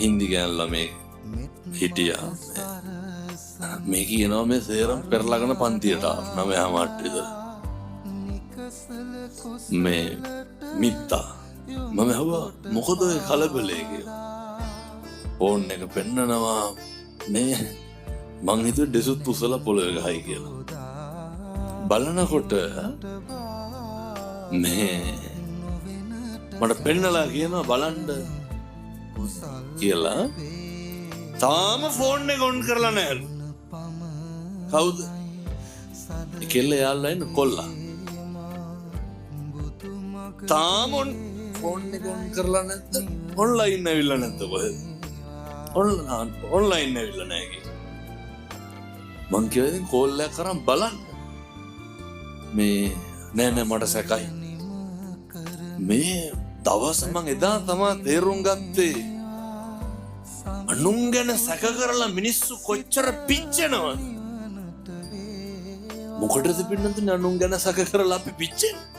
හින්දි ගෑනු ළමයි හිටියා. මේ කියනවා මේ සේරම පෙරලාගෙන පන්තියට ආවා 9:30 විතර. මේ මිත්තා මම ඇහුවා මොකද ඔය කලබලේ කියලා. ෆෝන් එක පෙන්නනවා. මේ මං හිතුවේ ඩෙසුත් උසලා පොළවේ ගහයි කියලා. බලනකොට මේ මට පෙන්නලා කියනවා බලන්න කියලා. තාම ෆෝන් එක ඔන් කරලා නෑලු. කවුද? ඒ කෙල්ල යාළුවා ඉන්න කොල්ලා. තාම ෆෝන් එක ඔන් කරලා නැද්ද? ඔන්ලයින් ඇවිල්ලා නැද්ද කොහෙද? ඔන්ලයින් ඇවිල්ලා නෑ කියලා. මං කිව්වා ඉතින් කෝල් එකක් කරන් බලන්න. මේ නෑ නෑ මට සැකයි. මේ දවස මං එදා තමා තේරුම් ගත්තේ අනුන් ගැන සැක කරලා මිනිස්සු කොච්චර පිච්චෙනවද? මොකටද පින්නතුනේ අනුන් ගැන සැක කරලා අපි පිච්චෙන්නේ?